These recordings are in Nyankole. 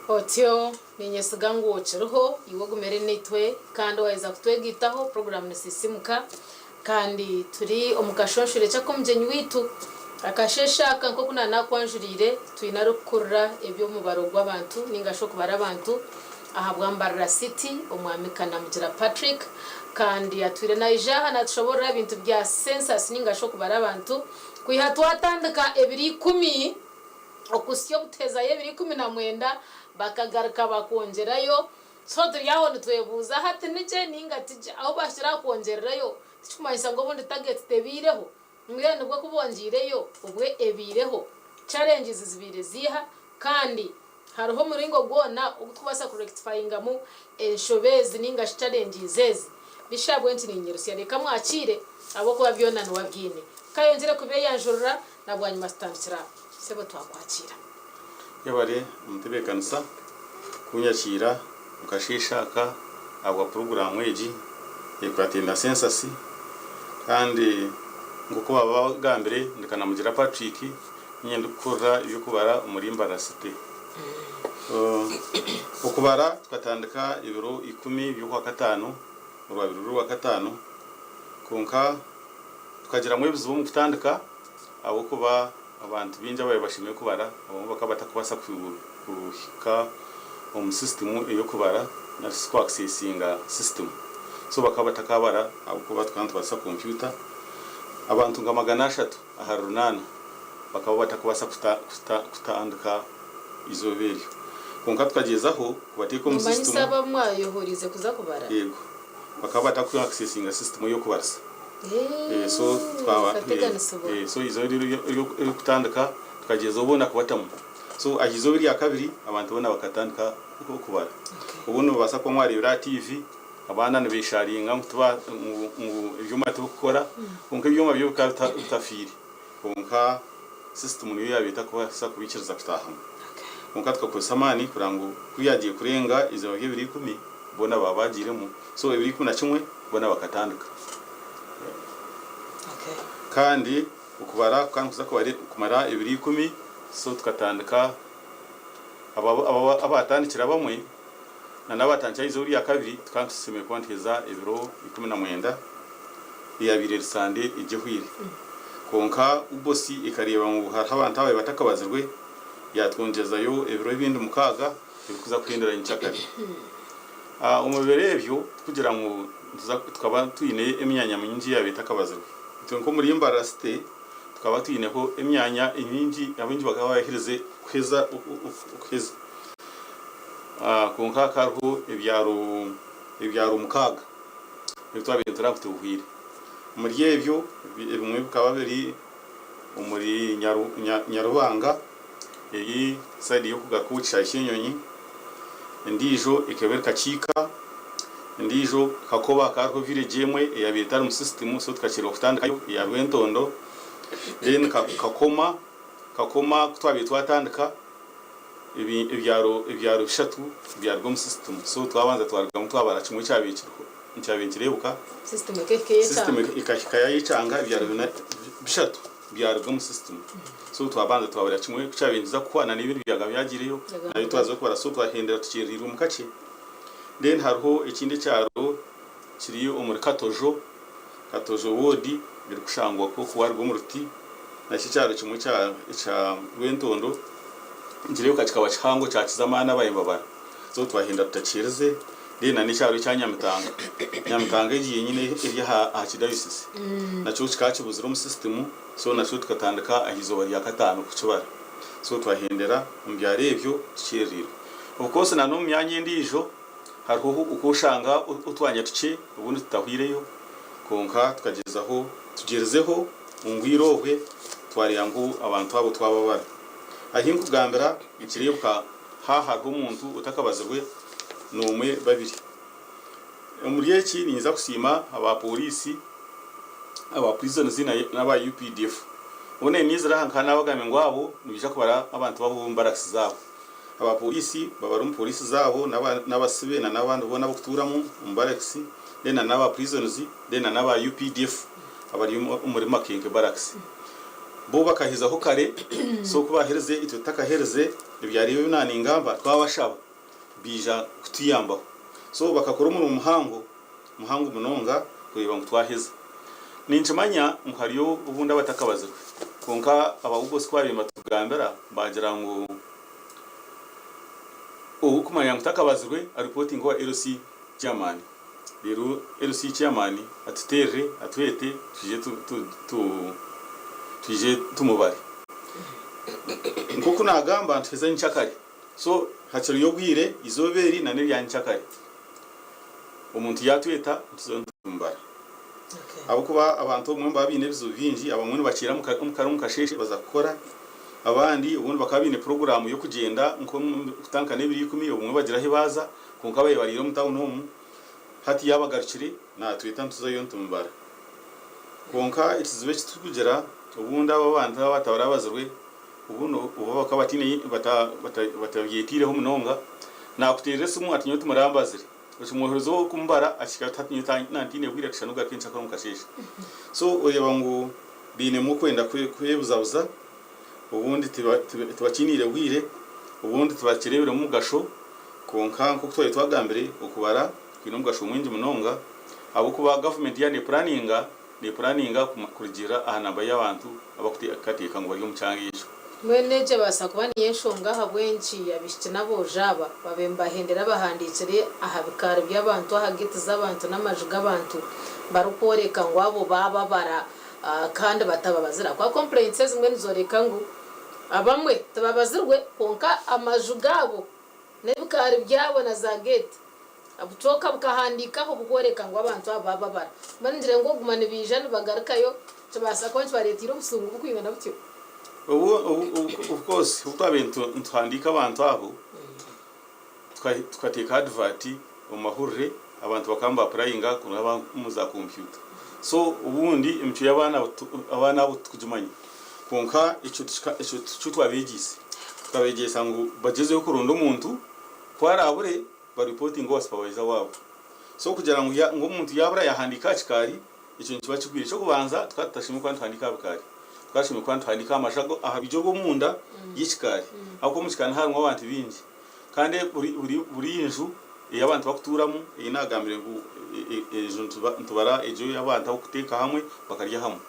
Otyo ninyesiga ngu okiriho iwe ogumire naitwe kandi waheza kutwegaitaho puroguraamu nisisimuka kandi turi omu kashonshorekye ak'omugyenyi waitu. Akasheeshe aka nk'oku naanakwanjuriire twine arikukurira eby'omubaro gw'abantu ninga shi okubara abantu ahabwa Mbarara City Omwami Kanamugira Patrick kandi atwire naija aha natushoboorora aha bintu bya census ninga shi okubara abantu kwiha twatandika ebiro ikumi Okuhitsya obu tuhezayo ebiro 19 bakagaruka bakwongyerayo. So turi aho nitwebuuza hati nikye ninga tigye? Ahu bahikire aha kwongyererayo tikikumanyisa ngu obundi target tebaireho? Mbwenu bwo ku bongyeireyo obwe ebaireho? Challenges zibaire ziiha? Kandi hariho omuringo gwona ogu tukubaasa ku rectifyingamu enshobe ezi ninga shi challenges ezi? Bishi ahabw'enki niinyirutsya? Reka mwakiire ahabw'okuba byona niwe abiine. Ka ayongyere kubeeyanjurira na bwanyima tutandikire aho. Sebo twakwakiira. Yebare omutebeekanisa kunyakiira omu kasheeshe aka ahabwa puroguraamu egi erikukwataine na sensasi kandi nk'oku baaba bagambire ndi Kanamugira Patrick niinye ndikukurira eby'okubara omuri Mbarara City. Okubara tukatandika ebiro ikumi by'okwakataano orwabire ruri orwakataano kwonka tukagiramu ebizibu omu kutandika ahabw'okuba abantu baingi ababaire bashemereire kubara abamwe bakaba batakubaasa kuhika omu sisitimu ey'okubara nari shi ku akisesinga sisitimu. So bakaba batakabara ahabw'okuba tukaba nitubaasa kompyuta. Abantu nka 300 ahari 800 bakaba batakubaasa kutandika eizooba eryo. Kwonka tukagyezaho kubateeka omu Nimumanyisa sisitimu. abu mwayohoriize kuza kubara? Yego. Bakaba bataku akisesinga sisitimu ey'okubarisa. So twaba Bakateganisibwa. so eizooba ery'okutandika tukagyezaho boona kubatamu. So aha izooba erya kabiri abantu boona bakatandika okubara. Obundi nimubaasa kuba mwareebire aha tiivi abaana nibesharinga ngu tiba ngu ebyoma tibikukora kwonka ebyoma byo bikaba bitafiire kwonka sisitimu niyo yaabaire etakubaasa kubaikiriza kutaahamu. Kwonka tukakozesa amaani kureba ngu ku yaagiye kurenga eizooba ry'ebiro ikumi boona baaba baagiiremu. So ebiro 11 boona bakatandika. Kandi okubara kukaba nikuza kumara ebiro ikumi, so tukatandika abaatandikire abamwe na n'abaatandikire aha izooba erya kabiri tukaba nitusemeriire kuba nituheza ebiro 19 eyaabaire eri Sande egyo ehweire. Kwonka UBOS ekareeba ngu hariho abantu ababaire batakabazirwe yaatwongyezayo ebiro ebindi mukaaga ebirikuza kuhendera nyenkyakare. Omu biro ebyo tikugira ngu tukaba twine emyanya mingi eyaabaire etakabazirwe. Itwe nk'omuri Mbarara City tukaba twineho emyanya enyingi, abaingi bakaba baaherize kuheza okuheza. Kwonka hakaba hariho ebyaro ebyaro mukaaga ebi twabaire nitureba ngu tibihweire. Omuri ebyo, ebimwe bikaba biri omuri Nyarubanga eri sayidi y'okugaruka omu kishaayi ky'enyonyi, endiijo ekaba eri Kakiika, endiijo Kakoba hakaba hariho village emwe eyaabaire etari mu system so tukakyererwa kutandikayo eya Rwentondo, then Kakoma, Kakoma ku twabaire twatandika ebyaro ebyaro bishatu byaruga omu system so twabanza twarugamu twabara kimwe ekyabaire kiriho ekyabaire nikireebuka, System ekahika eyecanga. System ekahika yayecanga ebyaro bishatu. Byaruga omu system so twabanza twabarira kimwe ku kyabaire nikiza kuhwa na n'ebindi byagaba byagiireyo nabyo twaza kubara so twahendera tukyerereirwe omu kakye. Then hariho ekindi ekyaro kiri omuri Katojo, Katojo ward erikushangwa nk'oku waruga omu Ruti nakyo ekyaro kimwe ekya Rwentondo nikireebeka kikaba kihango kyakiza amaani abaye nibabara so twahendera tutakiherize. Then na n'ekyaro ekya Nyamitanga, Nyamitanga egi yenyine eri aha kidayosisi nakyo kikaba kibuzire omu system so nakyo tukatandika aha izooba rya kataano kukibara so twahendera omu byaro ebyo tukyerereirwe. Of course na n'omu myanya endiijo hariho oku oshanga otwanya tukye obundi tutahwireyo kwonka tukagyezaho tugyerizeho omu bwire obwe twareeba ngu abantu abo twababara. Ahi nkugambira nikireebeka Ha hariho omuntu otakabazirwe n'omwe babiri. Omuri eki ninyija kusiima aba pooriisi, aba prisons n'aba UPDF. Obu nari niizire aha nkaba naabagambira ngu abo nibaija kubara abantu baabo omu barracks zaabo. Aba pooriisi babare omu pooriisi zaabo n'abasibe na n'abandi boona ab'okutuuramu omu barracks then na n'aba prisons then na n'aba UPDF abari omuri Makenke barracks. Bo bakahezaho kare, so ku baaherize itwe tutakaherize, ebyaro ebi naaningamba twabashaba baija kutuyambaho. So bakakora omurimo muhango, muhango munonga kureeba ngu twaheza. Ninkimanya ngu hariyo obundi abatakabazirwe, kwonka aba UBOS ku baabaire nibatugambira baagira ngu owukumanya ngu takabazirwe aripotinge owa LC chairman. Reero LC chairman atuteerere atwete twije twije tumubare. Nk'oku naagamba nituheza nyenkyakare so hakiriyo obwire eizooba eri na n'erya nyenkyakare omuntu yaatweta nituza nitumubara. Ahabw'okuba abantu obumwe nibaba baine ebizibu bingi abamwe nibakiira omu kare omu kasheeshe baza kukora abandi obundi bakaba baine puroguraamu y'okugyenda nk'okutandika n'ebiro ikumi obumwe bagira ahu baaza Kwonka abaye bariire omu tawuni omu hati yaaba agarukire natweta nituzayo nitumubara. Kwonka ekizibu eki turikugira obundi abo abantu abatabarabazirwe obundi oba bakaba bataine batabyetaireho munonga nakuteerera esimu ati nyowe timurambazire okimwohereza okumubara akihika ati hati nyowe nantaine bwire tusha nogaruka enkyakare omu kasheeshe. So oreeba ngu bainemu okwenda kwebuzabuza obundi tibakiiniire bwire obundi tibakireebiremu mugasho. Kwonka nk'oku twabire twagambire, okubara kwine omugasho mwingi munonga ahabw'okuba gavumenti yaaba neepuraninga, neepuraninga kurugiirira aha namba y'abantu abarikuteekateeka ngu bari omu kyanga ekyo. Mbwenu egyo ebaasa kuba niyo enshonga ahabw'enki abaishiki n'aboojo aba babaire nibahendera bahandiikire aha bikaari by'abantu, aha geeti z'abantu n'amaju g'abantu barikworeka ngu abo baababara kandi batababazire ahakuba complaints ezimwe nizooreka ngu abamwe tibabazirwe kwonka amaju gaabo n'ebikaari byabo na za geeti, obucooka bukahandiikaho bukworeka ngu abantu abo baababara. Mbwenu ngira ngu okuguma nibaija nibagarukayo kibaasa kuba nikibareeteire obusungu burikwingana butyo. Obu, obu, of course, obu twabaire nituhandiika abantu abo, tukateeka advert omu mahurire, abantu bakaba nibaapurayinga kuraba omu za kompyuta. So obundi emicwe y'abaana abaana abo titukugimanya. Kwonka ekyo ekyo tikyo twabeegyeise. Tukabeegyesa ngu bagyezeho kuronda omuntu, ku araabure baripootinge owa supavayiza waabo. So kugira ngu ngu omuntu yaabura yaahandiika aha kikaari, ekyo nikiba kigwire. Eky'okubanza tukaba tutashemereire kuba nituhandiika aha bikaari. Tukaba tushemereire kuba nituhandiika aha maju ago, aha rwigi orw'omunda y'ekikaari. Ahabw'okuba omu kikaari niharimu abantu baingi. Kandi buri buri buri nju ei abantu barikutuuramu, ei naagambire ngu enju nitubara egyo ei abantu abarikuteeka hamwe bakarya hamwe.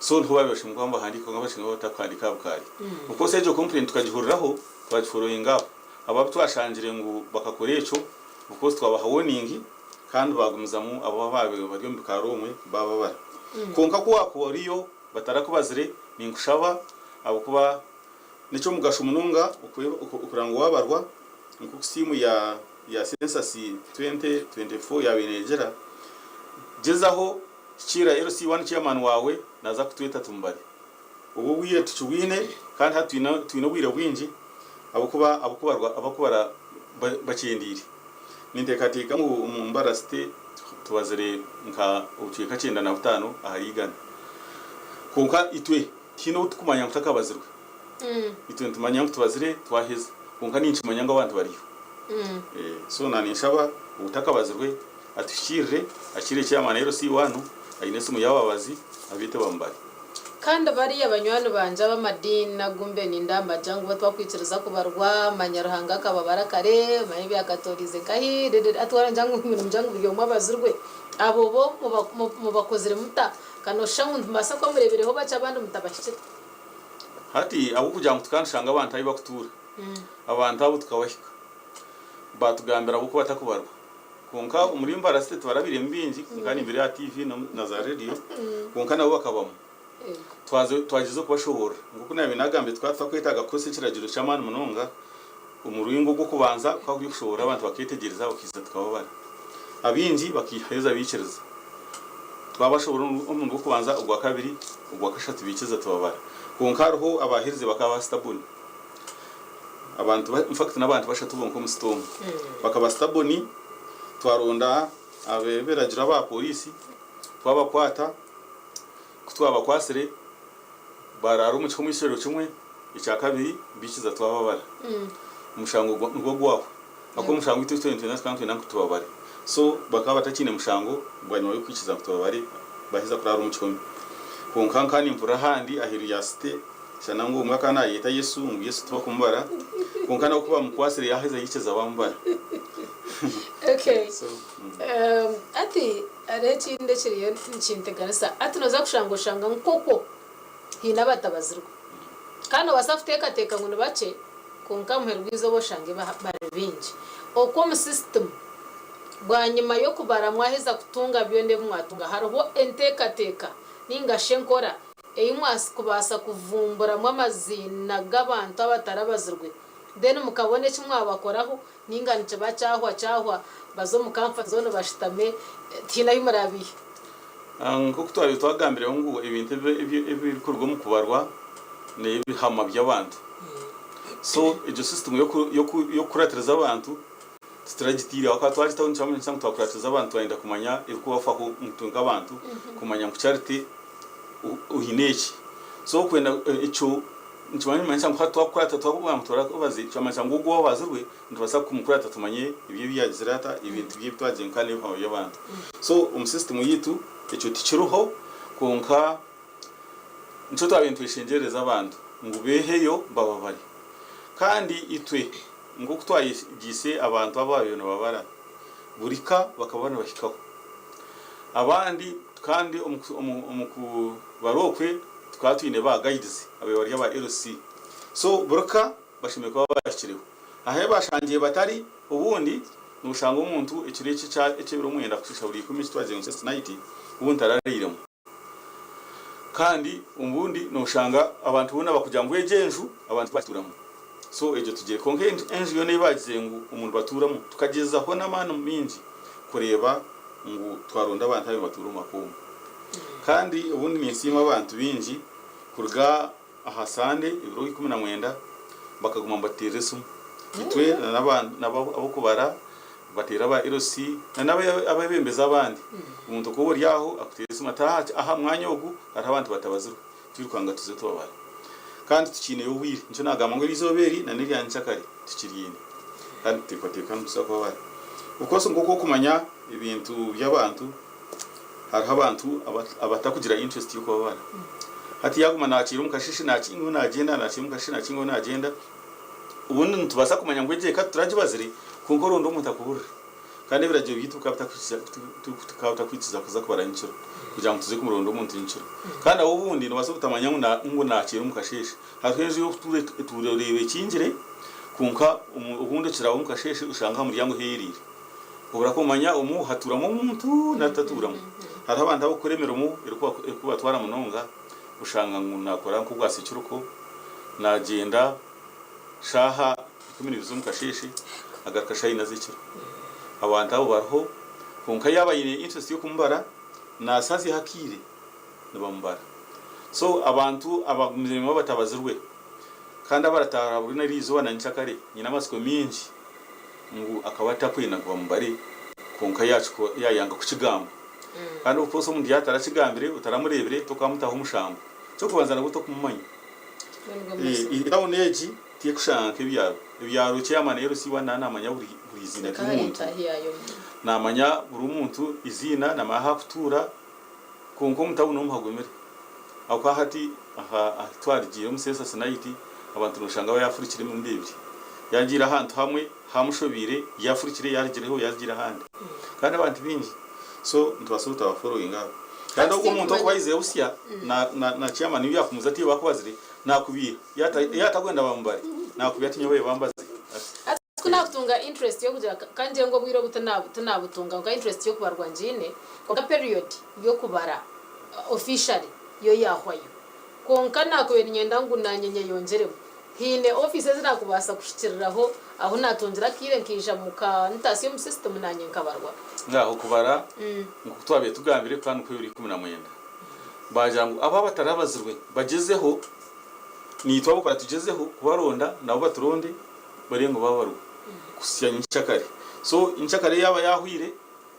So niho baabaire bashemereire kuba nibahandiika kwonka bashemereire kuba batakuhandiika aha bukaari. Of course egyo complaint tukagihuriraho twagifollowinga up. Abo abu twashangire ngu bakakora ekyo, of course twabaha warning kandi baagumizamu abo abaabaire bari omu bikaari omwe baababara. Kwonka ku waakuba oriyo batarakubazire, ninkushaba ahabw'okuba N'eky'omugasho munonga okureba ngu waabarwa nk'oku siimu ya ya Census 2024 yaabaire neegira, Gyezaho hikiirira LC1 chairman waawe naaza kutweta tumubare. Obu obwire tukibwine kandi hati twine obwire bwingi ahabw'okuba abarikubarwa abarikubara bakyendeire. Ninteekateeka ngu omu Mbarara City tubazire nka obucweka 95 ahari igana. Kwonka itwe Tihaine ou turikumanya ngu takabazirwe. Itwe nitumanya ngu tubazire twaheza, kwonka ninkimanya ngu abantu bariyo. So na ninshaba otakabazirwe atuhikiirire, akiire chairman LC wanu aine esimu y'ababazi abeete bamubare. Kandi bariya banywani bangye ab'amadiini agu mbe nindambagira ngu bo tibakwikiriza kubarwa, manya Ruhanga akababara kare, manya ebyakatooriize nkahi, hati warangira ngu nimugira ngu buri omwe abazirwe, abo bo mubakozire muta? Ka nooshusha ngu nimubaasa kuba mureebireho bakye abandi mutabahikire. Hati ahabw'okugira ngu tukaba nitushanga abantu ahu barikutuura, abantu abo tukabahika baatugambira ahabw'okuba batakubarwa. Kwonka omuri Mbarara City tibarabiremu baingi, nkaba nimbireeba aha TV na za rediyo, kwonka nabo bakabamu. Twagyezaho kubashoboorora. Nk'oku naabaire naagambire tukaba tutakwetaaga kukozesa ekiragiro ky'amaani munonga, omuringo ogw'okubanza kukaba kuri okushoboorora abantu bakeetegyereza bakaija tukababara. Abaingi bakaiheza baikiriza. Twabashoboorora omurundi gw'okubanza, ogwakabiri, ogwakashatu baikiriza tubabara. Kwonka hariho abaaherize bakaba ba sitaboni. Abantu, in fact n'abantu bashatu bonka omu site omu. Bakaba sitaboni, twaronda ab'ebiragiro aba pooriisi twabakwata. Ku twabakwasire, baaraara omu kihome ekiro kimwe, ekya kabiri baikiza twababara. Omushango nigwo gwahwa. Ahakuba omushango gwaitu ogu twabire nitwenda tukaba nitwenda ngu tubabare. So bakaba batakiine mushango bwanyima y'okwikiza ngu tubabare baheza kuraara omu kihome. Kwonka nka nimpurira ahandi aheeru ya site shana ngu omwe akaba nayeta Yesu ngu Yesu tibakumubara kwonka nawe ku bamukwasire yaheza yikiza bamubara. Okay. So, Hati hariho ekindi ekiriyo nikinteganisa. Hati noza kushanga oshanga nk'okwo haine abatabazirwe. Kandi nobaasa kuteekateeka ngu ni bakye kwonka aha muheru gw'eizooba oshange bari baingi. Okwo omu system bwanyima y'okubara mwaheza kutunga byona ebi mwatunga hariho enteekateeka ninga shi enkora ei mwakubaasa kuvumburamu amaziina g'abantu abatarabazirwe then mukabona eki mwabakoraho ninga nikiba kyahwa kyahwa baze omu comfort zone bashutame tihaine ahu muraabiihe. Nk'oku twabaire twagambireho ngu ebintu ebirikuruga omu kubarwa n'ebihama by'abantu. So egyo system y'okukuratiriza abantu tituragitiireho ahakuba twagitaho nikimanyisa ngu twakuratiriza abantu twayenda kumanya ebirikubafaho itwe nk'abantu kumanya ngu Charity oine eki. So kwenda ekyo nikimanyisa ngu hati twakukurata twakugira ngu turakubaze nikimanyisa ngu ogwo owabazirwe nitubaasa kumukurata tumanye ebyo ebi yaagizire ata, ebintu bye ebi twagiire nka n'ebihama by'abantu. So omu system yaitu ekyo tikiriho kwonka nikyo twabaire nitweshengyerereza abantu ngu beeheyo bababare. Kandi itwe nk'oku twayegyeise abantu abaabaire nibabara buri ka bakaba nibahikaho. Abandi kandi omu kubara okwe tukaba twine ba guides ababaire bari aba LC. So buri ka bashemereire kuba bahikireho. Ahu bashangire batari obundi noshanga omuntu ekiro eki eky'ebiro mwenda kushisha buri ikumi eki twagiire ngu first night obundi tarariiremu. Kandi obundi noshanga abantu boona bakugira ngu egyo enju abantu tibagituramu. So egyo tugire kwonka enju yoona ei bagize ngu omuntu batuuramu tukagyezaho n'amaani maingi kureeba ngu twaronda abantu abu nibatuura omu maka omwo. Kandi obundi ninsiima abantu baingi kuruga aha Sande ebiro 19 bakaguma nibatuteerera esimu. Itwe n'ab'okubara bateera aba LC n'abeebembezi abandi. Omuntu okuba ori aho akuteera esimu ati aha mwanya ogu hariho abantu batabazirwe twirukanga tuze tubabare. Kandi tukiineyo obwire. Nikyo naagamba ngu eriizooba eri n'erya nyenkyakare tukiriine kandi nituteekateeka ngu nituza kubabara. Of course nk'oku orikumanya ebintu by'abantu Hariho abantu abatakugira interest y'okubabara. Hati yaguma nakiira omu kasheeshe nakingaho nagyenda, nakiira omu kasheeshe nakingaho nagyenda. Obundi nitubaasa kumanya ngu egyo eka tituragibazire kwonka oronda omuntu akuburire. Kandi ebiragiro byaitu bikaba bitakwikiriza kuza kubara nyekiro kugira ngu tuze kumuronda omuntu nyekiro. Kandi aho obundi nobaasa obutamanya ngu nakiira omu kasheeshe. Hariho enju y'okutuura etuura oreeba ekingire kwonka obundi okiraba omu kasheeshe oshanga aha muryango heyereire. Obura kumanya omu hatuuramu omuntu nari tatuuramu. Hariho abantu abakukora emirimo erikubatwara munonga oshanga ngu nakora nk'obwa securuko, nagyenda shaaha 12 z'omu kasheeshe agaruka shaaha ina z'ekiro. Abantu abo bariho kwonka yaaba aine interest y'okumubara nasaazyaho akaire nibamubara. So abantu abagumizemu batabazirwe kandi abarataaha buri n'eriizooba na nyenkyakare nyine amatsiko maingi. ngu akaba atakwenda ngu bamubare kwonka yayanga kukigamba. Kandi of course omuntu yaaba atarakigambire otaramureebire tokamutaho omushango. Eky'okubanza nabwo tokumumanya. Etawuni egi tekushanga nk'ebyaro. Ebyaro chairman LC one naaba namanya buri iziina ry'omuntu. Namanya buri omuntu eiziina, namanya ahu arikutuura kwonka omu tawuni omu hagumire. Ahabw'okuba hati aha twarugiire omu census night abantu noshanga aba yafurukire emirundi ebiri. Yagiire ahantu hamwe hamushobiire yafurukire yarugireho yagiire ahandi. Kandi abantu baingi so nitubaasa obutaba followinga abo. Kandi Hati omuntu tinkumanya. okuba aizire busya na na chairman ou yakumuza ati bakubazire nakubiiha. Yatakwenda bamubare nakubiiha ati nyowe bambaze ati. Hati ku nakutunga interest yokugira ka ngire ngu obwire obu tinabutunga kwonka interest yokubarwa ngiine kwonka period yokubara officially yo yahwayo. Kwonka nakubaire niinyenda ngu naanye nyeyongyeremu. Haine ofiisi ezi naakubaasa kuhikiriraho ahu naatungira akaire nkaija muka ntaasya omu system naanye nkabarwa. Ngaaha okubara nk'oku twabaire tugambire kukaba nikwo ebiro 19. Baagira ngu abo abatarabazirwe bagyezeho, naitwe ab'okubara tugyezeho kubaronda nabo baturonde barebe ngu baabarwa kuhitsya nyenkyakare. So nyenkyakare yaaba yaahwaire,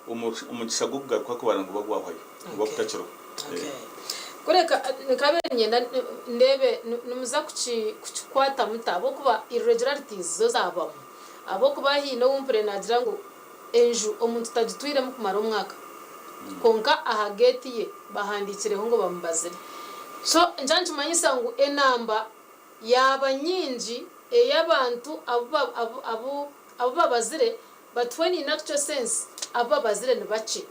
Omugisha gw'okugaruka kubara niguba gwahwayo, niguba gutakiriho. Kureka nkabaire niinyenda ndeebe nimuza kukikwata muta ahabw'okuba irregularities zo zaabamu. Ahabw'okuba haine ou mpurire naagira ngu enju omuntu tagitwiremu kumara omwaka kwonka aha geeti ye bahandiikireho ngu bamubazire. So nikyo nikimanyisa ngu enamba yaaba nyingi ey'abantu abu abu abu abu babazire but when in actual sense abu babazire ni bakye.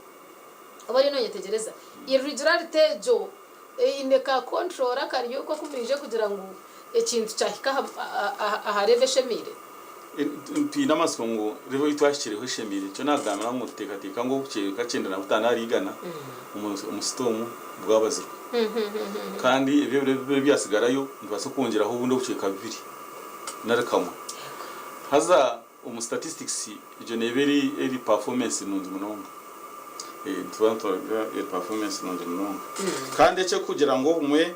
Oba oriyo noyetegyereza? Irregularity egyo eine ka control akari okwo oku mwije kugira ngu ekintu kyahika aha aha level eshemeire? Twine amatsiko ngu level ei twahikireho eshemeire. Nikyo naakugambira ngu nituteekateeka ngu obukyereka 95 ahari igana omusita omu bwabazirwe. Kandi ebyo ebiro ebibire ebyatsigarayo nitubaasa kwongyeraho obundi obucweka bubiri nari kamwe. Haza omu statistics egyo neeba eri eri performance nungi munonga. Nituba nituba eri performance nungi munonga. Kandi eky'okugira ngu obumwe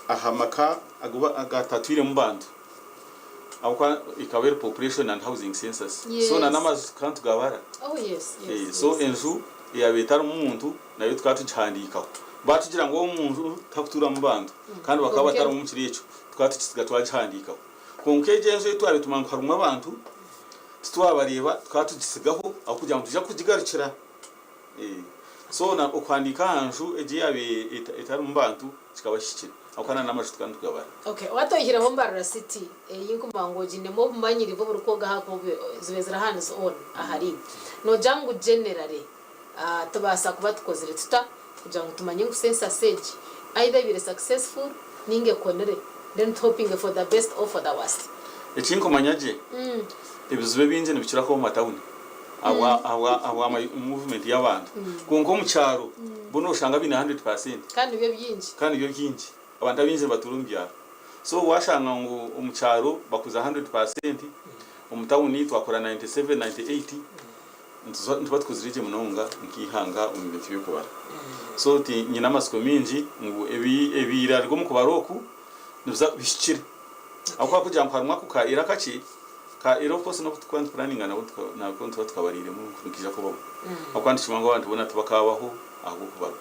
aha maka agu agatatwiremu bantu, ahabw'okuba ekaba eri population and housing census, so na n'amaju tukaba nitugabara. So enju eyabaire etarimu muntu nayo tukaba tugihandiikaho. Baatugira ngu omu nju tihakutuuramu bantu kandi bakaba batarimu omu kiro ekyo, tukaba tukitsiga twagihandiikaho. Kwonka egyo enju ei twabaire tumanya ngu harimu abantu, titwabareeba tukaba tugitsigaho ahabw'okugira ngu nitwija kugigarukira. So na okuhandiika aha nju egyo eyabaire etarimu bantu kikaba kihikire ahabw'okuba na n'amaju tukaba nitugabara. Okay, waaba oihireho Mbarara City ei nkumanya ngu ogiinemu obumanyirivu oburikwoga ahakuba zibaire ziri hands on ahariiwe, noogira ngu generally tubaasa kuba tukozire tuta kugira ngu tumanye ngu census egi either ebaire successful ninga ekonire then tu hopinge for the best or for the worst? Eki nkumanya gye, ebizibu ebingi nibikira kuba omu matawuni ahabwa movement y'abantu kwonka omu kyaro bo noshanga baine 100%. Kandi nibyo bingi. Kandi nibyo bingi. Abantu abaingi nibatuura omu byaro. So washanga ngu omu kyaro bakuza 100%, omu tawuni twakora 97, 98, nituba tukozire gye munonga nk'eihanga omu bintu by'okubara. So nyine amatsiko maingi ngu ebirarugye omu kubara oku nibiza bihikire. Ahabw'okuba kugira ngu harimu ako ka error kakye, ka error of course n'obu turikuba nitupuraninga nabwo nabwo nituba tukabariiremu ngu nikiija kubaho. Ahabw'okuba nitukimanya ngu abantu boona tibakaabaho ahabw'okubarwa.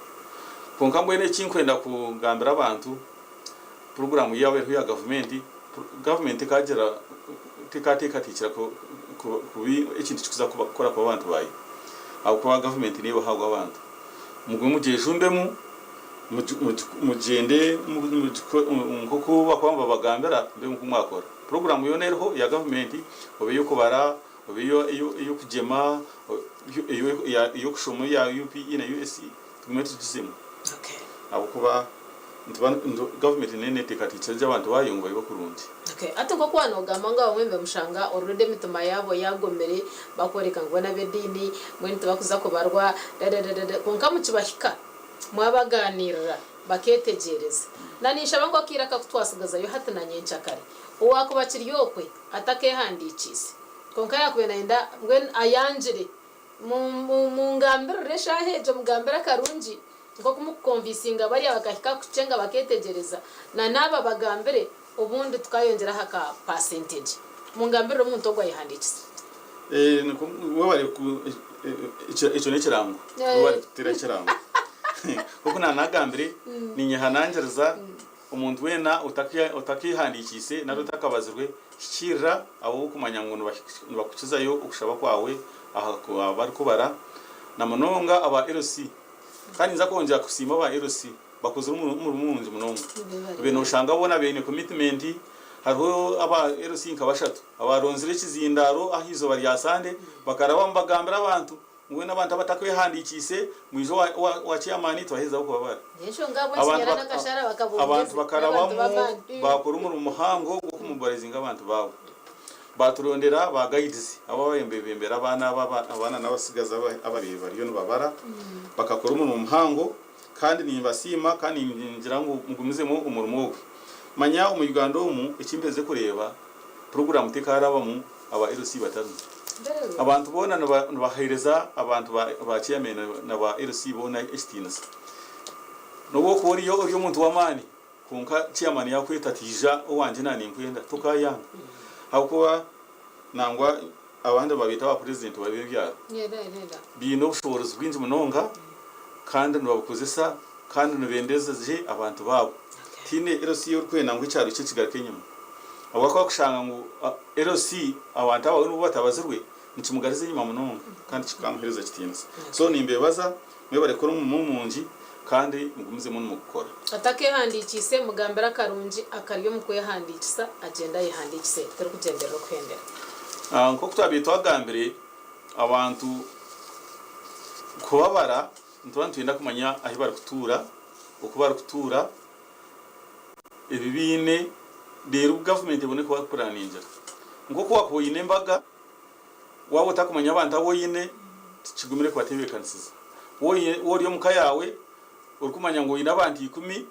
Kwonka mbwenu eki nkwenda kugambira abantu, puroguraamu yaaba eriho ya gavumenti, gavumenti tekagira tekateekateekire kubi ekintu ekikuza kukora kuba abantu baayo. Ahabw'okuba gavumenti neebaho ahabw'abantu. Mugume mugyejumbemu. Mugyende nk'oku bakuba nibabagambira mbe nikwo mwakora. Puroguraamu yoona eriho eya gavumenti oba ey'okubara oba ey'okugyema, ey'okushoma eya UPE na USE tugume tugizemu ahabw'okuba gavumenti neyo neteekateekyera gye abantu baayo ngu babe kurungi. Hati nk'oku waaba noogamba ngu abamwe nibamushanga already emitima yaabo yaagomire bakworeka ngu bo n'ab'ediini mbwenu tibakuza kubarwa dadadadada kwonka mukibahika. Mwabagaaniirira bakeetegyereza. Na ninshaba ngu akaire aka ku twasigazayo hati na nyenkyakare, owaakuba akiri okwe atakeehandiikiise, kwonka yaakubaire naayenda mbwenu ayangire, mu-mu-mungambirire eshaaha egyo, mugambire akarungi, nk'oku mukukonviisinga bariya bakahika kukyenga bakeetegyereza, na n'aba bagambire, obundi tukaayongyera aha ka paasentegi. Mungambirire omuntu ogwo ayehandiikise. Nikwo webare ku ekyo n'ekirango. Webare kututeeraho ekirango. Nk'oku naanagambire, ninyehanangiriza omuntu weena otakeehandiikiise nari otakabazirwe, hikiirira abu orikumanya ngu nibakukizayo okushaba kwawe aha barikubara na munonga aba LC. Kandi ninza kwongyera kusiima aba LC. Bakozire omurimo murungi munonga. Obaire noshanga boona baine commitment, hariho aba LC nka bashatu abaronzire ekizindaaro aha izooba rya Sande bakarabamu bagambira abantu ngu weena abantu abatakwehandikiise mwije owa chairman tubaheerezeho kubabara. Abantu bakarabamu baakora omurimo muhango gw'okumobilizinga abantu baabo. Baaturondera ba guides abu ababaire nibebembera abaana aba abaana n'abatsigazi ababaire bariyo nibabara bakakora omurimo muhango. Kandi nimbasiima kandi ningira ngu mugumizemu omurimo ogu. Manya omu Uganda omu eki mperize kureeba puroguraamu tekaarabamu aba LC batarimu. Abantu boona nibaheereza abantu ba chairman na ba LC boona ekitiinisa. N'obu orikuba ori omuntu w'amaani kwonka chairman yaakweta ati ija owangye na ninkwenda tokaayanga ahabw'okuba nangwa Abandi nibabeeta ba purezidenti b'ebyaro. Baine obushoboorozi bwingi munonga kandi nibabukozesa kandi nibendeza gye abantu baabo. Tihaine LC orikwenda ngu ekyaro kye kigaruke enyima. Ahabw'okuba kushanga ngu LC abantu aba n'obu batabazirwe nikimugariza enyima munonga kandi kikamuheereza ekitiinisa. So nimbeebaza mwebare kukora omurimo murungi. Kandi mugumizemu nimugukora. Atakeehandiikiise, mugambire akarungi akari omu kwehandiikisa agyende ayehandiikise. Turikugyenderera okuhendera. Nk'oku twabaire twagambire, abantu kubabara nituba nitwenda kumanya ahu barikutuura, oku barikutuura, ebi baine, reero gavumenti ebone kubapuraningira. Nk'oku waakuba oine embaga, Waaba otakumanya abantu abu oine, tikigumire kubatebeekanisiza. Waaba ori omu ka yaawe orikumanya ngu oine abantu ikumi,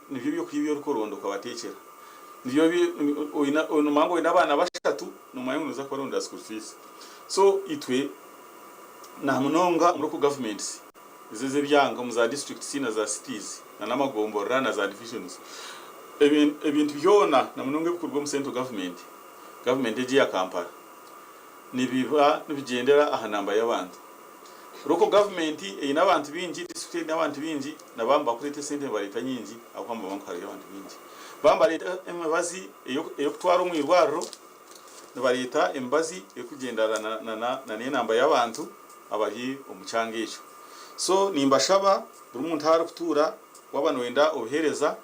nibyo by'okurya ebi orikuronda okabateekyera. Nomanya ngu oine abaana bashatu, nomanya ngu nooza kubarondera school fees. So itwe namunonga omu local governments ezo ez'ebyanga omu za districts na za cities na n'amagomborora na za divisions, ebintu byona namunonga ebikuruga omu central government, gavumenti egi eya Kampala, nibiba nibigyendera aha namba y'abantu. Local government eine abantu baingi, district eine abantu baingi, na baaba nibakureeta esente nibareeta nyingi ahabw'okuba nibamanya ngu hariyo abantu baingi. Baaba nibareeta emibazi ey'okutwara omu irwariro, nibareeta emibazi erikugyendana na n'enamba y'abantu abari omu kyanga ekyo. So nimbashaba buri muntu ahu arikutuura waaba nooyenda obuheereza,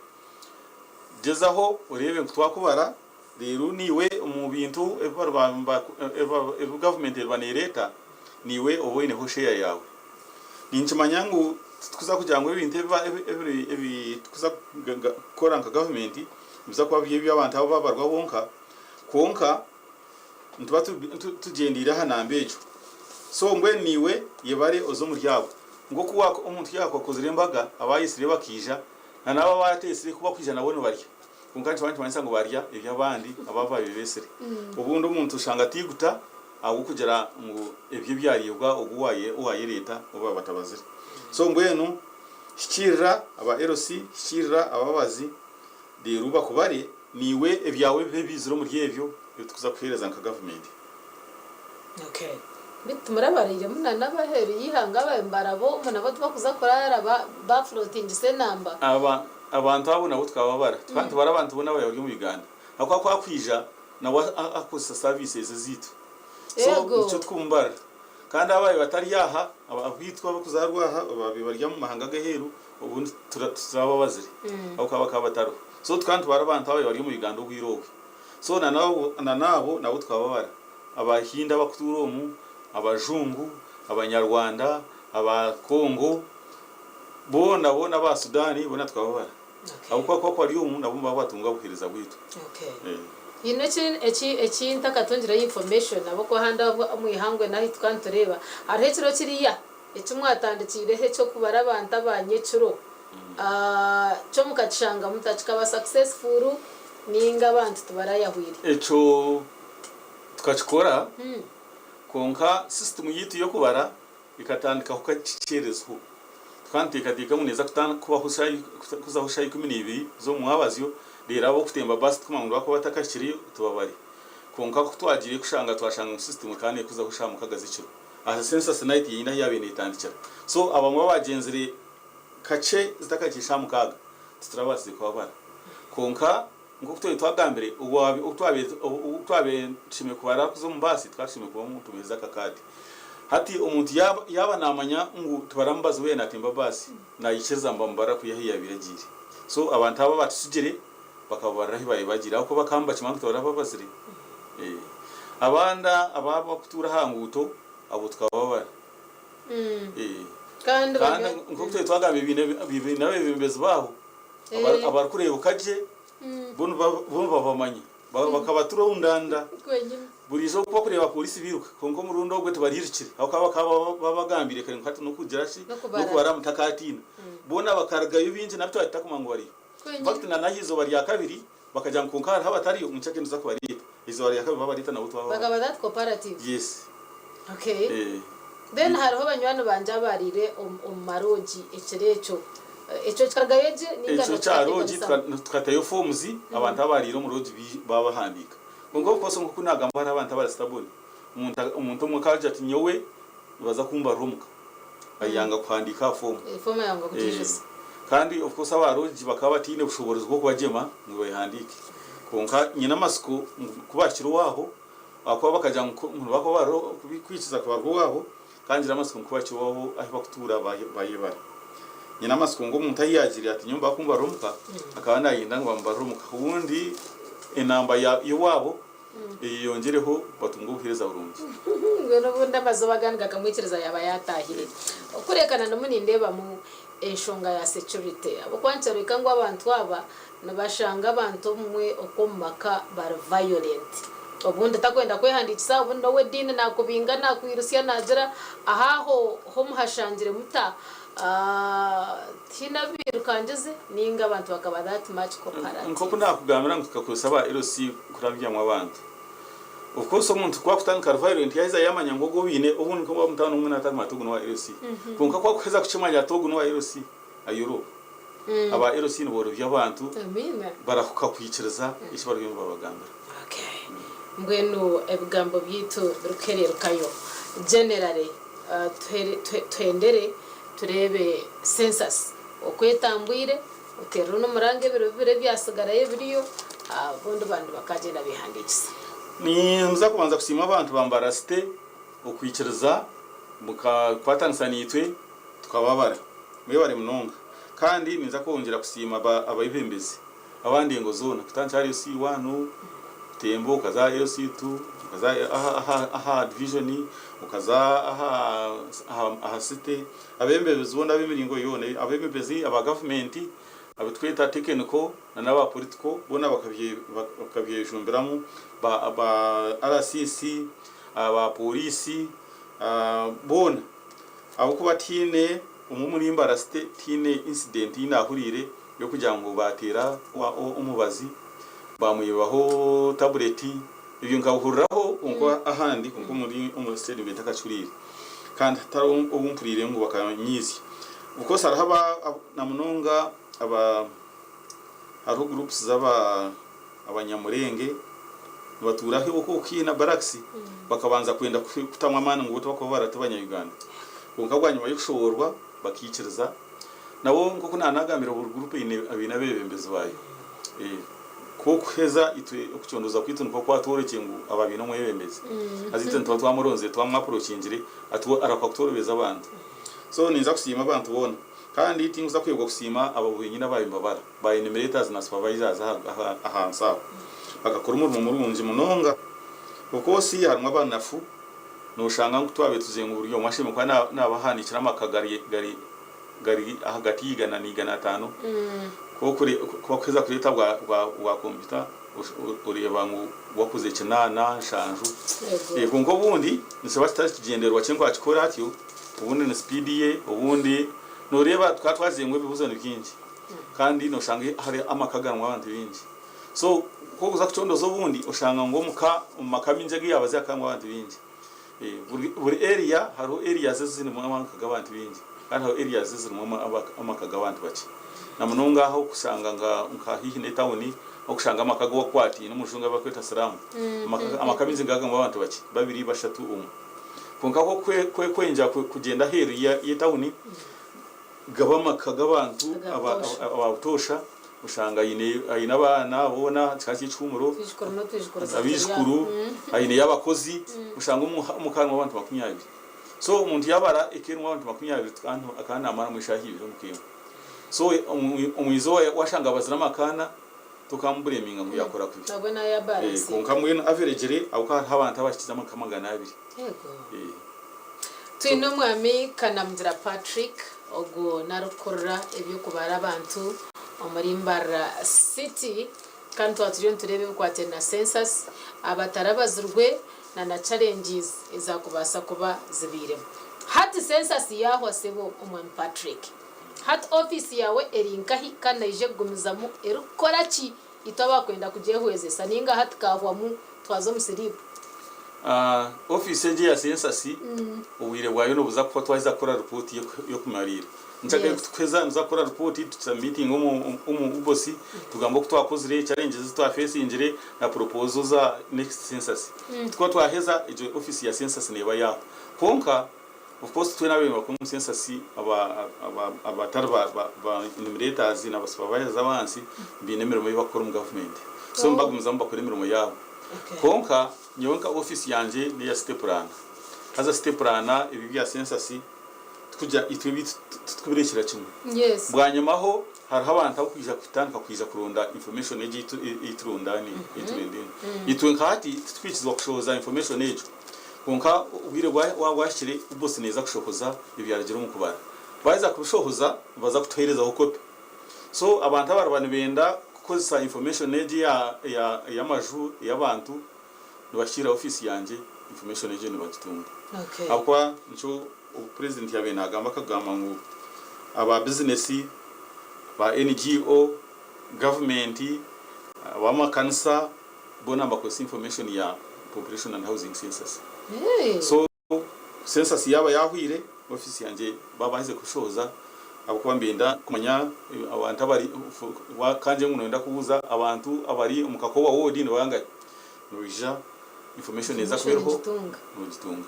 gyezaho oreebe ngu twakubara. Reero naiwe omu bintu ebi gavumenti eriba neereeta, naiwe obe oineho sheya yaawe. Ninkimanya ngu titukuza kugira ngu ebintu ebi turikuza kukora nka gavumenti nibiza kuba biri eby'abantu abu babarwa bonka, kwonka nituba tugyendeire aha namba egyo. So mbwenu naiwe yebare oze omuri abo. Nk'oku omuntu yaakukozire embaga, abaayetsire bakaija, na n'abo abateetsire ku bakwija nabo nibarya. Kwonka nikiba nikimanyisa ngu barya eby'abandi ababa babibeesire. Obundi omuntu oshanga ataiguta ahabw'okugira ngu ebye byareebwa ogu owaayereeta ou baaba batabazire. So mbwenu hikiirira aba LC, hikiirira ababazi reero bakubare naiwe ebyawe bibe biizire omuri ebyo ebi turikuza kuheereza nka gavumenti. Okay. Beitu timurabariiremu na n'abaheeru y'eihanga ababaire nibaraba omu nabo tibakuza kuraara bafulotingisa enamba? Aba Abantu abo nabo tukababara. Tukaba nitubara abantu boona ababaire bari omu Uganda. Ahabw'okuba ku akwija nawe akozesa services ezaitu. So Eego. nikyo tukumubarira. Kandi ababaire batari aha, abitwe abarikuzaarwa aha ababaire bari omu mahanga ag'aheeru obundi titurababazire ahabw'okuba bakaba batariho. So tukaba nitubara abantu ababaire bari omu Uganda obwire obwe. So na n'abo nabo tukababara. Abahindi abakutuura omu, abajungu, abanyarwanda, aba Congo. Boona boona aba Sudan boona tukababara ahabw'okuba kuba kwari omu nabo nibaba batunga obuheereza bwaitu. Haine eki ntakatungireho information ahabw'okuba ahandi omu ihangwe nahi tukaba nitureeba hariho ekiro kiriya eki mwatandikiireho eky'okubara abantu aba nyekiro kyo mukakishanga muta kikaba successful ninga abantu tibarayahwire? Ekyo tukakikora kwonka system yaitu y'okubara Ekatandikaho kakikyereziho. Tukaba nituteekateeka ngu neeza kubaho kuzaho shaaha 12 z'omu mwabazyo, reero ab'okutemba baasi tikumanya ngu nibakuba batakahikireyo tubabare. Kwonka ku twagiire kushanga twashanga ngu sisitimu ekaba neekuzaho shaaha 6 z'ekiro. Aha census night yenyine ahu yaabaire neetandikira. So abamwe abagyenzire kakye zitakahikire shaaha 6 titurabaasize kubabara. Kwonka Nk'oku twbaire twagambire, obu twabaire tushemereire kubara kuza omu baasi, tukaba tushemereire kuba nitumuheereza akakaadi. Hati omuntu yaaba naamanya ngu tibaramubaza obu yaabaire naatemba baasi, naikiriza ngu bamubarira kwiha ahu yaabaire agiire. So abantu abo abaatutsigire bakababarira ahu baabaire bagiire ahabw'okuba bakaba nibakimanya ngu tibarababazire. Abandi abarikutuura aha nguuto abo tukababara. Kandi nk'oku twbaire twagambire, baine abeebembezi baabo. Abarikureebuka gye bo nibabamanya bakabatura omundanda. Buriijo ku barikureeba pooriisi bairuka kwonka omurundi ogwo tibarairukire ahabw'okuba bakaba babagambiire kare ngu hati n'okugira ki n'okubara mutakaatiina. Boona bakarugayo baingi nabi twaba tutakumanya ngu bariyo. In fact na n'aha izooba rya kabiri bakagira ngu kwonka hariho abatariyo ngu nikyo nituza kubareeta. Eizooba rya kabiri babareeta nabo twababara. Bakaba that cooperative? Yes. Okay. Then hariho banywani bangye abariire omu maroogi ekiro ekyo. Ekyo kikarugayo gye ninga Ekyo kya loogi tukatayo forms abantu abariire omu loogi babahandiika. Kwonka of course nkoku nagamba hariho abantu abari stubborn. Omuntu omwe akagira ati nyowe nibaza kumbarira omuka. Ayanga kuhandiika aha form. Form ayanga kugiijuza. Kandi of course aba loogi bakaba bataine bushoboorozi bw'okubagyema ngu bayihandiike. Kwonka nyine amatsiko ngu kubahikire owaabo ahakuba bakagira ngu nibakuba barikwikiriza kubarwa owaabo, Kandi ngira amatsiko ngu ku bakiri owaabo ahu bakutuura bayebare. Nyine amatsiko ngu omuntu ahu yaagiire ati nyowe nibakumbarira omuka, akaba naayenda ngu bamubarire omuka. Obundi enamba y'owaabo eyeyongyereho batunge obuheereza burungi. Mbwenu obundi amazooba agandi gakamwikiriza yaaba yaataahire. Okureekana ndimu nindeebamu enshonga ya security ahabw'okuba nikyoreka ngu abantu aba nibashanga abantu obumwe okwo omu maka bari violent. Obundi takwenda kwehandiikisa, obundi n'ow'ediini naakubinga naakwirutsya naagira aha aho ho muhashangire muta? Tihaine abu bairukangize nainga abantu bakaba that much cooperative. Nk'oku naakugambira ngu tukakozesa aba LC kurabyamu abantu. Of course omuntu ku akutandika ari violent yaheza yamanya ngu ogu oine obundi nka owamutaano omwe naataguma ati ogu n'owa LC. Kwonka ku akuheza kukimanya ati ogu n'owa LC, ayoroba. Aba LC niboorobya abantu, barahuka kwikiriza eki bariyo nibabagambira. Okay. Mbwenu ebigambo byaitu birikuhereerukayo, generally tuhendere tureebe census oku etambwire, oteerere n'omuranga ebiro bibiri ebyatsigarayo ebiriyo, obundi abantu bakagyenda beehandiikisa. Ninza kubanza kusiima abantu ba Mbarara City okwikiriza mukakwatanisa naitwe tukababara. Mwebare munonga. Kandi ninza kwongyera kusiima abeebembezi ab'endengo zoona kutandikira ahari LC one, kutemba okaza aha LC two, okaza aha divijoni, okaza aha city, abeebembezi boona ab'emiringo yoona, abeebembezi aba gavumenti, abu turikweta tekiniko n'aba politiko boona bakabyejumbiramu, ba RCC, aba pooriisi, boona ahabw'okuba tihaine omwe omuri Mbarara City tihaine incident ei naahuriire y'okugira ngu baateera omubazi baamwibaho tabuleti, ebyo nkabihuriraho kwonka ahandi kwonka omuri omu state mbiire ntakakihuriire kandi hatariho obu mpuriire ngu bakanyiizya. Of course hariho aba na munonga aba hariho groups z'aba Abanyamurenge nibatuura haihi haihi na barracks bakabanza kwenda kutamu amaani ngu bo tibarikuba ti banya-Uganda kwonka bwanyima y'okushoboorwa bakaikiriza. Nabo nk'oku naanagambire buri guruupu eine baine abeebembezi baayo. Ku okuheza itwe okucondooza kwaitu nikwo kwatworekye ngu aba baine omwebembezi. Haza itwe nituba twamuronzire twamwapurocingire arahuka kutworobeza abantu. So ninza kusiima abantu boona. Kandi tinkuza kwebwa kusiima abo benyini abaabaire nibabara, ba enumerators na supervisors ahansi aho. Bakakora omurimo murungi munonga. Of course harimu abanafu, noshanga ngu twabaire tugiire ngu buri omwe ashemereire kuba nabahandiikira amaka gari gari gari ahagati y'eigana n'eigana ataano, ku bakuheza kureeta bwa kompyuta oreeba ngu wakoze kinaana, nshanju. Kwonka obundi nikiba kitari kigyendererwa kye ngu akikore atyo, obundi ni sipiidi ye, obundi nooreeba tukaba twagiire ngu ebibuuzo ni bingi kandi nooshanga hariho amaka agarimu abantu baingi. So ku orikuza kucondooza obundi oshanga ngu omuka omu maka maingi agu yaabaziire hakaba harimu abantu baingi. Buri area hariho areas ezirimu amaka g'abantu baingi kandi hariho areas ezirimu amaka g'abantu bakye. Na munonga ahu orikushanga nka haihi n'etawuni ahu orikushanga amaka agu wakwataine omu rujungu ahu barikweta siramu, amaka maingi nigaba garimu abantu bakye, babiri, bashatu, omwe. Kwonka ku orikwenda kugyenda aheeru y'etawuni, gaba amaka g'abantu aba butoosha, oshanga aine abaana boona kikaba kiri ekihuumuro, abaijukuru, aineyo abakozi, oshanga omuka harimu abantu 20. So omuntu yaabara eka erimu abantu 20 akaba naamaramu eshaaha ibiri omu ka emwe. So omu izooba waashanga abazire amaka ana, tokamubureminga ngu yaakora kubi. Kwonka mbwenu average ahabw'okuba hariho abantu abahikize amaka 200. Twine Omwami Kanamugira Patrick, ogwo n'arikukurira eby'okubara abantu omuri Mbarara City kandi twaba turiyo nitureeba ebikwatiraine na census, abatarabazirwe na na challenges ezakubaasa kuba zibairemu. Hati census yaahwa sebo Omwami Patrick, hati ofiisi yaawe eri nkahi kandi neija kugumizamu erikukora ki itwe abakwenda kugyehwezesa ninga hati kaahwamu twaza omu siriipu? Ofiisi egi eya sensasi obwire bwayo nibuza kuhwa twaheza kukora ripooti y'okumariira. Nkyagara kutukuheza nituza kukora ripooti tuza miitinga omu UBOS tugambe oku twakozire, challenges ezi twafeesingire na proposal za next census. Tukuba twaheza egyo ofiisi ya census neeba yaahwa. Kwonka of course twena ababaire nibakora omu census abatari ba enumerators na ba supervisors abahansi baine emirimo ei bakukora omu gavumenti. So nibagumizamu bakora emirimo yaabo. Kwonka nyowe nka ofiisi yangye n'eya city planner. Haza city planner ebi ebya census. Titukugira itwe ebiitu titukubirekyera kimwe. Bwanyimaho hariho abantu abakwija kutandika kwija kuronda information egyo ei turundaaniire, ei turundaine. Itwe nka hati titukwikirizibwa kushohoza information egyo. Kwonka obwire bwaba bwahikire UBOS neeza kushohoza ebyarugire omu kubara. Baaheza kubishohoza nibaza kutuheerezaho kopi. So abantu abariba nibenda kukozesa information egyo ey'amaju, ey'abantu, nibahikiirira ofiisi yangye information egyo nibagitunga. Ahabw'okuba nikyo obu Purezidenti yaabaire naagamba akagamba ngu aba bizinesi, ba NGO, gavumenti, ab'amakanisa boona nibakozesa information ya Population and Housing Census. So census yaaba yaahwaire, ofiisi yangye baaba baaherize kushohoza ahabw'okuba nibenda kumanya abantu abari, kangire ngu noyenda kubuuza abantu abari omu Kakowa ward ni bangahi, noija information eza kuba eriho nogitunga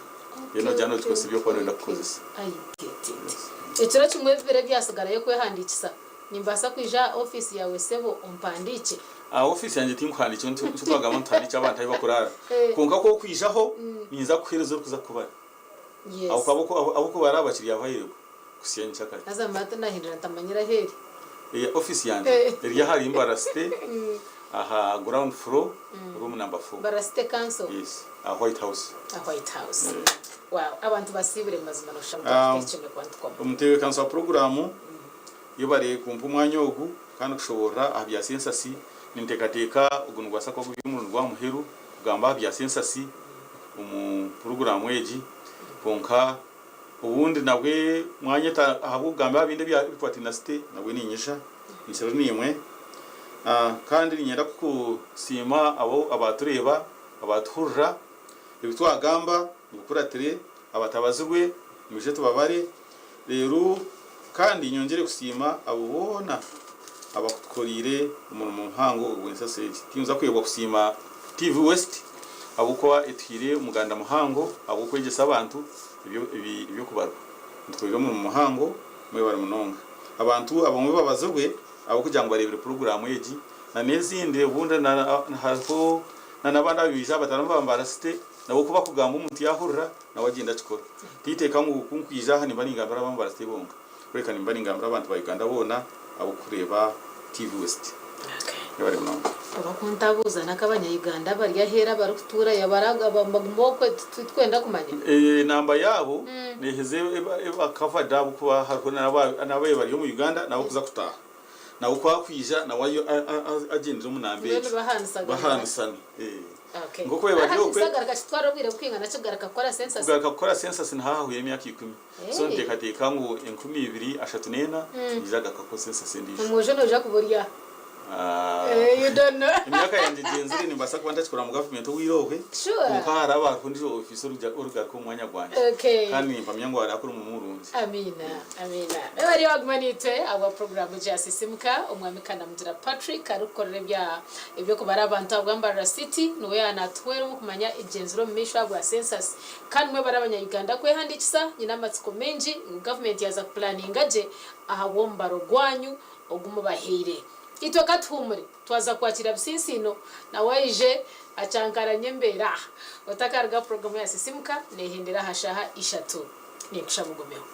then ogyenda nogikozesa ebi orikuba noyenda kukozesa. I get it. Ekiro kimwe ebibiro ebyasigarayo kwehandiikisa nimbaasa kwija aha ofiisi yaawe sebo ompandiikye? Aha ofiisi yangye tinkuhandiikira nikyo twagamba ngu tuhandiikye abantu ahu bakuraara kwonka ku okwijaho ninza kukuheereza orikuza kukubara ahabw'okuba bakiri available kuhitsya nyenkyakare. Haza mba tinahindura ntamanyire ahu eri. Ofiisi yangye eri ahari Mbarara City aha ground floor room number four. Mbarara City Council? Yes, aha White House. Aha White House. Wow, abantu basiibure mazima noshusha ngu twahika kuba nitukoma. Omutebeekanisa wa puroguraamu yebare kumpa omwanya ogu kandi kushoboorora aha bya sensasi. Ninteekateeka ogu nigubaasa kuba guri omurundi gwa muheru kugamba aha bya sensasi omu puroguraamu egi kwonka Obundi nabwe mwanyeta ahabw'okugamba aha bindi ebikwataine na site, nabwe niinyija nkire naimwe. Kandi niinyenda kusiima abo abaatureeba, abaatuhurira, ebi twagamba mubikuratire, abatabazirwe mwije tubabare. Reero kandi nyongyere kusiima abo boona abakutukoreire omurimo muhango ogw'ensasi egi. Tinza kwebwa kusiima TV West ahabw'okuba etuhaire omuganda muhango ahabw'okwegyesa abantu eby'okubarwa. Mutukoreire omurimo muhango, mwebare munonga. Abantu abamwe babazirwe ahabw'okugira ngu bareebire puroguraamu egi na n'ezindi obundi hariho na n'abandi abaija batari ba site nabo ku bakugamba omuntu yaahurira nawe agyenda akikora. Titeeka ngu ku nkwija aha nimba ningambira abambarara site bonka. Kureka nimba ningambira abantu ba Uganda boona abokureeba TV West. Mwebare munonga. Oba ku ntabuuza n'akabanya Uganda abari aheeru abarikutuurayo baguma okwe titwenda kumanya. Enamba yaabo neheza eba covered ahabw'okuba hariho n'ababaire bari omu Uganda n'abokuza kutaaha. Nawe ku akwija nawe agyendera omu namba Mbwenu egyo. bahanisagana. Bahanisana. Okay. Nk'oku bari Hati okwe. kisagaruka kitwara obwire bukwingana ki kugaruka kukora census? Kugaruka kukora census nihahahwayo emyaka ikumi. So niteekateeka ngu 2034 niija kugaruka kukora census endiijo. Omwojo noija kuba ori aha. You don't know. Emyaka yangye egyenzire nimbaasa kuba ntakikora mu gavumenti obwire obwe, Sure. kwonka haraba hariho ondiijo ofiisa orikugaruka omu mwanya gwangye. Okay. Kandi nimpamya ngu araakora omurimo murungi. Amiina, amiina. Webare waguma naitwe ahabwa puroguraamu egyi ya Sisimuka. Omwami Kanamugira Patrick arikukorera ebya eby'okubara abantu ahabwa Mbarara City niwe yaaba naatuhwera omu kumanya ebigyenzire omu maisho ahabwa census. Kandi mwebare abanya Uganda kwehandiikisa, nyine amatsiko maingi ngu gavumenti yaaza kupulaninga gye ahabw'omubaro gwanyu ogu mubahaire. Itwe ka tuhuumure, twaza kwakira Bisinsiino nawe aije acankaranye embeera. Otakaruga puroguramu ya Sisimuka neehendera aha shaaha ishatu. Ninkushaba ogumeho.